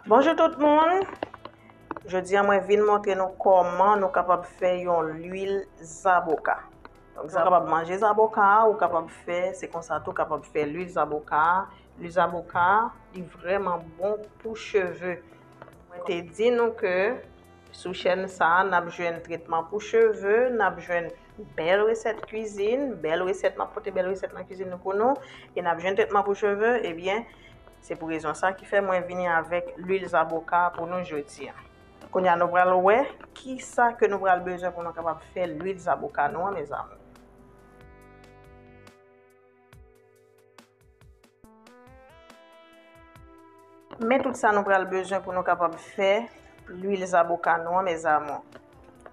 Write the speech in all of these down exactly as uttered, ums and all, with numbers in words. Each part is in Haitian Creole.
Bonjou tout moun. Jodi a mwen vin montre nou kòman nou kapab fè yon lwil zaboka. Donk, ou kapab manje zaboka a, ou kapab fè, se konsa tou, ou kapab fè lwil zaboka a. Lwil zaboka a, li vrèman bon pou cheve. Mwen te di nou ke sou chèn sa a, n ap jwenn tretman pou cheve, n ap jwenn bèl resèt kwizin, bèl resèt, m ap pote bèl resèt nan kwizin nou pou nou, e n ap jwenn tretman pou cheve, ebyen, se pou rezon sa ki fè mwen vini avèk lwil zaboka pou nou jodi a. Kounye a, nou pral wè kisa ke nou pral bezwen pou nou kapab fè lwil zaboka nou an, mes amours. Men tout sa nou pral bezwen pou nou kapab fè lwil zaboka nou an, mes amours.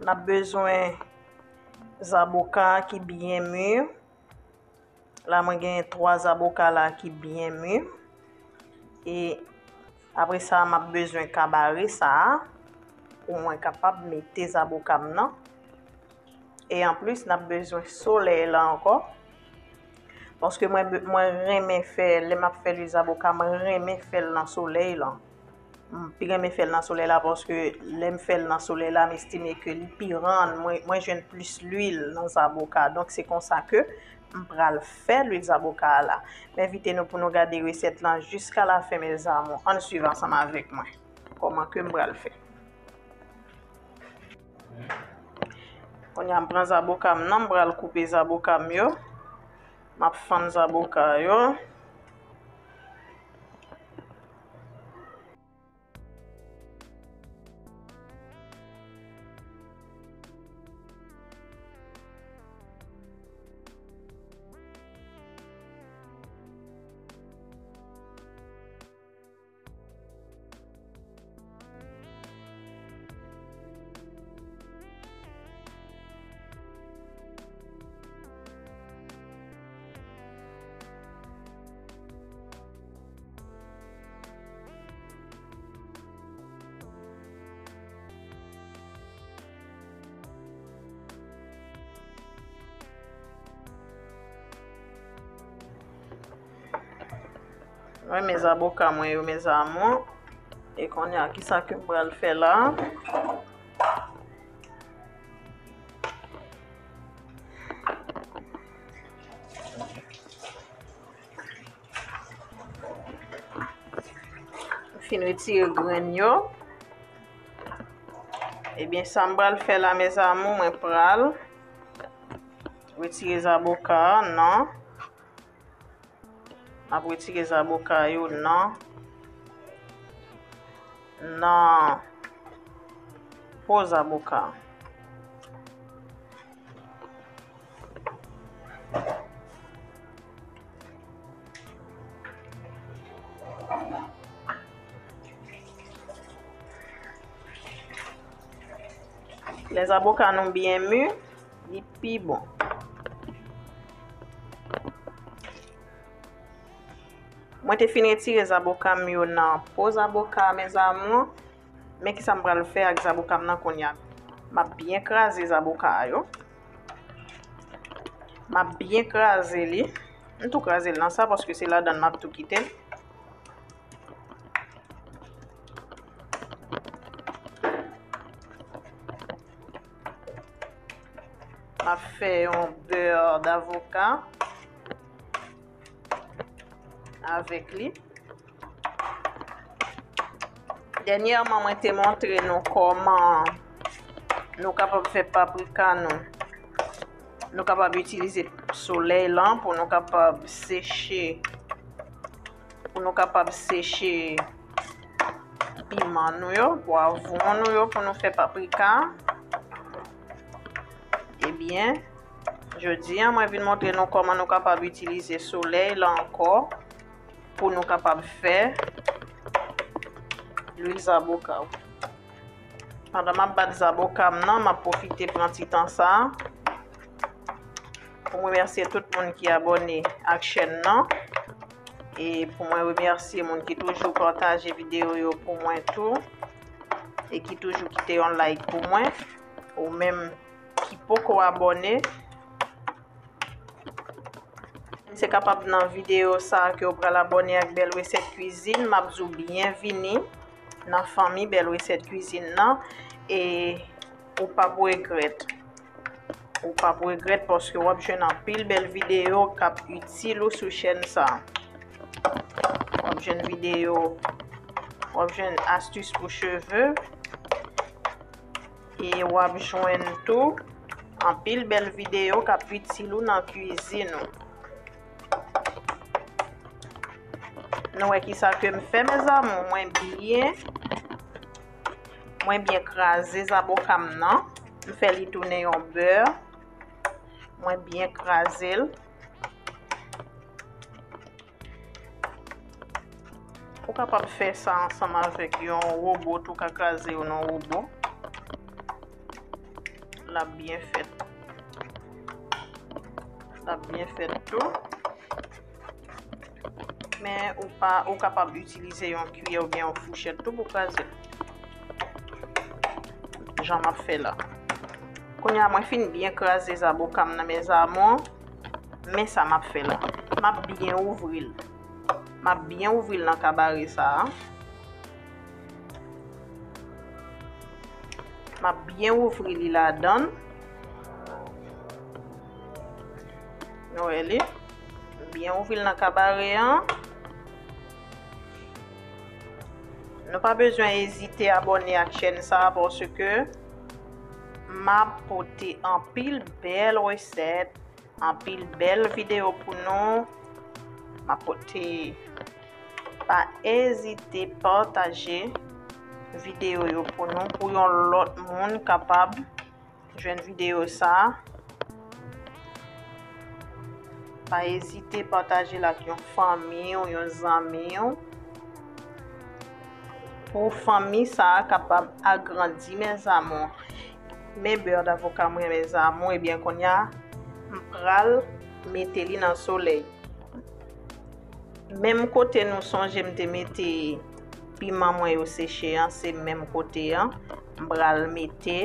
N ap bezwen zaboka ki byen mi. La, mwen gen twa zaboka la ki byen mi. E apre sa, m ap bezwen kabare sa a pou mwen kapab mete zaboka m nan. E anplis, n ap bezwen solèy la ankò. Paske mwen, be- mwen renmen fè, lè m ap fè lwil zaboka, mwen renmen fè l nan solèy la. M pi renmen fè l nan solèy la, paske lè m fè l nan solèy la, m estime ke li pi rann. Mwen, mwen jwenn plis lwil nan zaboka. Donk, se konsa ke m pral fè lwil zaboka a la. M envite nou pou nou gade resèt lan jiska lafen, mes amours. Ann swiv ansanm avèk mwen kòman ke m pral fè. Kounye a, m pran zaboka m nan, m pral koupe zaboka m yo. M ap fann zaboka yo. Mwen, mes amours, zaboka mwen yo, mes amours. E kounye a, kisa ke m pral fè la? Fin retire grenn yo. Ebyen, sa m pral fè la, mes amours, mwen pral retire zaboka a nan. M ap retire zaboka yo nan, nan po zaboka. Lè zaboka nou byen mi, li pi bon. Mwen te fin retire zaboka m yo nan po zaboka, mes amours. Men kisa m pral fè ak zaboka m nan kounye a? M ap byen kraze zaboka a yo. M ap byen kraze li. M tou kraze l nan sa, paske se ladan l m ap tou kite l. M ap fè yon bè davoka avèk li. Dènyèman, mwen te montre nou kòman nou kapab fè paprika nou. Nou kapab itilize solèy lan pou nou kapab seche, pou nou kapab seche piman nou yo, pwavwon nou yo pou nou fè paprika. Ebyen, jodi a, mwen vin montre nou kòman nou kapab itilize solèy la ankò pou nou kapab fè lwil zaboka. Pandan m ap bat zaboka m nan, m ap pwofite pran ti tan sa a pou m remèsye tout moun ki abòne ak chèn nan. E pou mwen remèsye moun ki toujou pataje videyo yo pou mwen tou. E ki toujou kite yon like pou mwen. Ou menm ki poko abòne, se kapab nan videyo sa a ke w pral abòne ak Bèl Resèt Kwizin. M ap di w byenvini. nan fanmi bèl resèt kwizin nan, e ou p ap regrèt. Ou p ap regrèt paske w ap jwenn anpil bèl videyo k ap itil ou sou chèn sa. W ap jwenn videyo, w ap jwenn astis pou cheve, e w ap jwenn tou anpil bèl videyo k ap itil ou nan kwizin ou. Nou wè kisa ke m fè, mes amours. Mwen byen, mwen byen kraze zaboka m nan. M fè li tounen yon bè. Mwen byen kraze l. Ou kapab fè sa ansanm avèk yon wobo tou, ka kraze yo nan wobo. L ap byen fèt. L ap byen fèt tou. Men ou pa, ou kapab itilize yon kiyè oubyen yon fouchèt tou pou kraze l. Jan m ap fè la. Kounye a, mwen fin byen kraze zaboka m nan, mes amours. Men sa m ap fè la. M ap byen ouvri l. M ap byen ouvri l nan kabare sa a. M ap byen ouvri li ladan l. Nou wè li? Byen ouvri l nan kabare an. Nou pa bezwen ezite abòne ak chèn sa a, paske m ap pote anpil bèl resèt, anpil bèl videyo pou nou. M ap pote, pa ezite pataje videyo yo pou nou, pou yon lòt moun kapab jwenn videyo sa a. Pa ezite pataje l ak yon fanmi w, yon zanmi w, pou fanmi sa a kapab agrandi, mes amours. Men bè davoka mwen, mes amours, ebyen, kounye a, m pral mete li nan solèy. Menm kote nou sonje m te mete piman mwen yo seche an, se menm kote an. M pral mete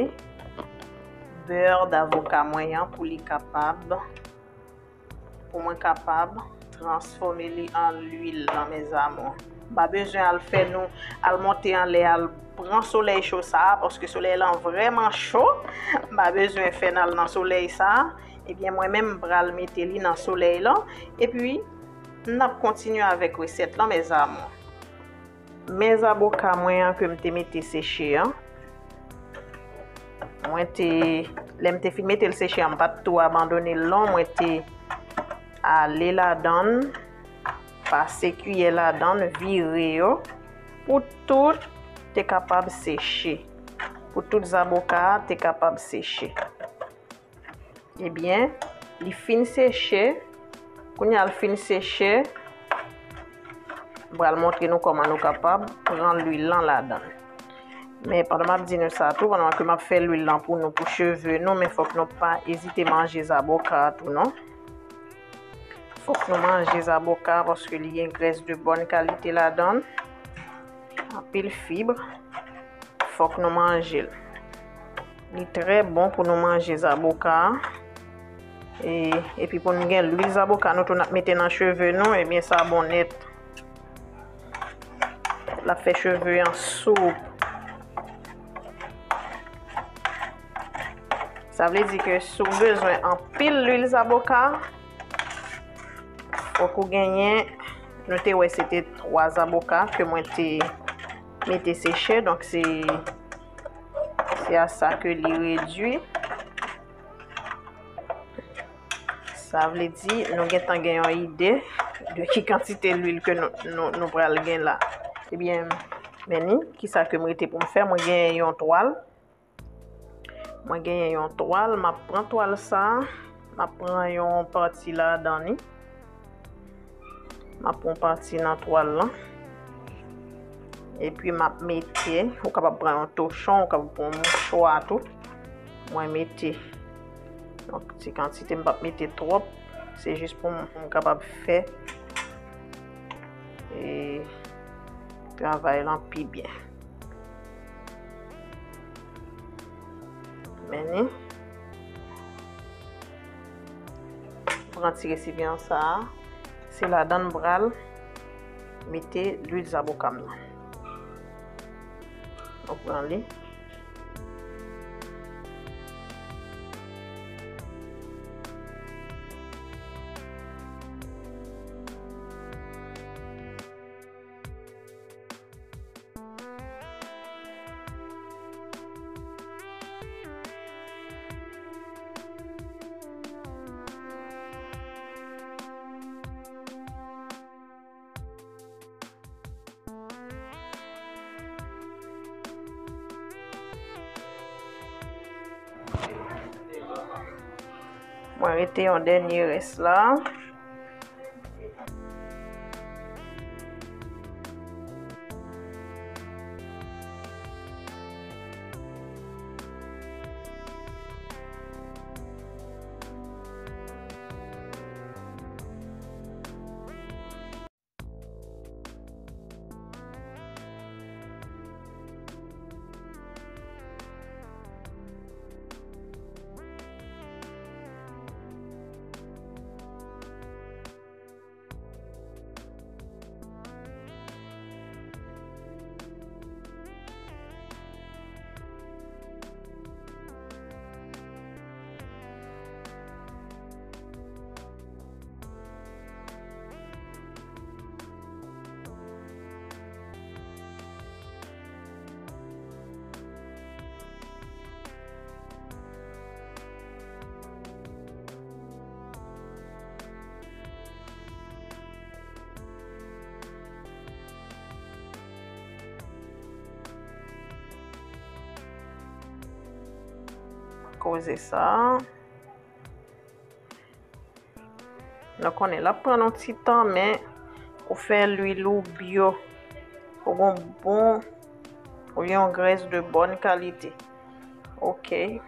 bè davoka mwen an pou li kapab, pou mwen kapab transfòme li an lwil lan, mes amours. M pa bezwen al fè nou, al monte anlè, al pran solèy cho sa a, paske solèy lan vrèman cho. M pa bezwen fè n al nan solèy sa a. Ebyen, mwen menm, m pral mete li nan solèy lan. Epi, n ap kontinye avèk resèt lan, mes amours. Men zaboka mwen an ke m te mete seche an. Mwen te, lè m te fin mete l seche an, m pa t tou abandone l non. Mwen te ale ladan l, pase kiyè ladan l, vire yo, pou tout te kapab seche. Pou tout zaboka a te kapab seche. Ebyen, li fin seche. Kounye a l fin seche, m pral montre nou kòman nou kapab pran lwil lan ladan l. Men pandan m ap di nou sa tou, pandan ke m ap fè lwil lan pou nou, pou cheve nou, men fòk nou pa ezite manje zaboka a tou non. Fòk nou manje zaboka a paske li gen grès de bòn kalite ladan l. Anpil fib. Fòk nou manje l. Li trè bon pou nou manje zaboka a. E, epi pou nou gen lwil zaboka nou tou n ap mete nan cheve nou, ebyen sa bon nèt. L ap fè cheve an soup. Sa vle di ke si w bezwen anpil lwil zaboka, fòk ou genyen, nou te wè se te twa zaboka ke mwen te mete seche, donk se, se a sa ke li redui. Sa vle di nou gentan gen yon ide de ki kantite lwil ke nou, nou, nou pral gen la. Ebyen, men ni, kisa ke m rete pou m fè? Mwen genyen yon twal. Mwen genyen yon twal, m ap pran twal sa a, m ap pran yon pati ladan li. M ap pran pati nan twal lan. Epi m ap mete, ou kapab pran yon tochon, ou kapab pran yon mouchwa tou. Mwen mete. Donk, ti kantite, m p ap mete twòp. Se jis pou m, pou m kapab fè, e, travay lan pi byen. Men ni. Pran ti resipyan sa a. Se ladan m pral mete lwil zaboka m nan. Ou pran li. Mwen rete yon dènye rès la. Koze sa. Nou konnen l ap pran yon ti tan, men ou fè lwil ou byo, ou gon bon, ou yon grès de bòn kalite. Ok.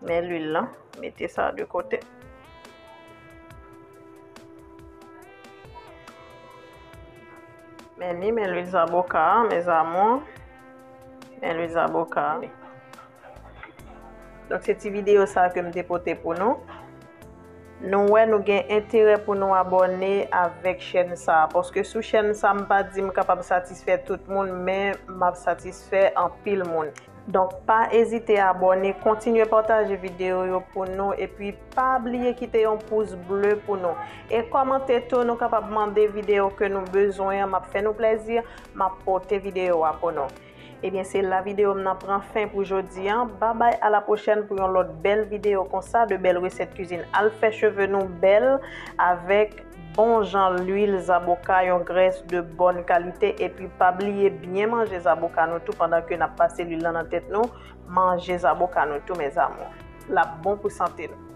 Men lwil lan, mete sa de kote. Men li, men lwil zaboka a, mes amours. Men lwil zaboka a. Donk, se ti videyo sa ke m te pote pou nou. Nou wè nou gen enterè pou nou abòne avèk chèn sa a, paske sou chèn sa, m pa di m kapab satisfè tout moun, men m ap satisfè anpil moun. Donk, pa ezite abòne, kontinye pataje videyo yo pou nou, epi pa bliye kite yon pous ble pou nou. E kòmante tou, nou kapab mande videyo ke nou bezwen an, m ap fè nou plèzi, m ap pote videyo a pou nou. Ebyen, se la videyo m nan pran fen pou jodi a. Babay, a la pwochèn pou yon lòt bèl videyo konsa, de bèl resèt kuizin. Al fè cheve nou bèl avèk bon jan lwil zaboka, yon grès de bòn kalite. Epi pa bliye byen manje zaboka nou tou pandan ke n ap pase lwil lan nan tèt nou. Manje zaboka nou tou, mes amours. L ap bon pou sante nou.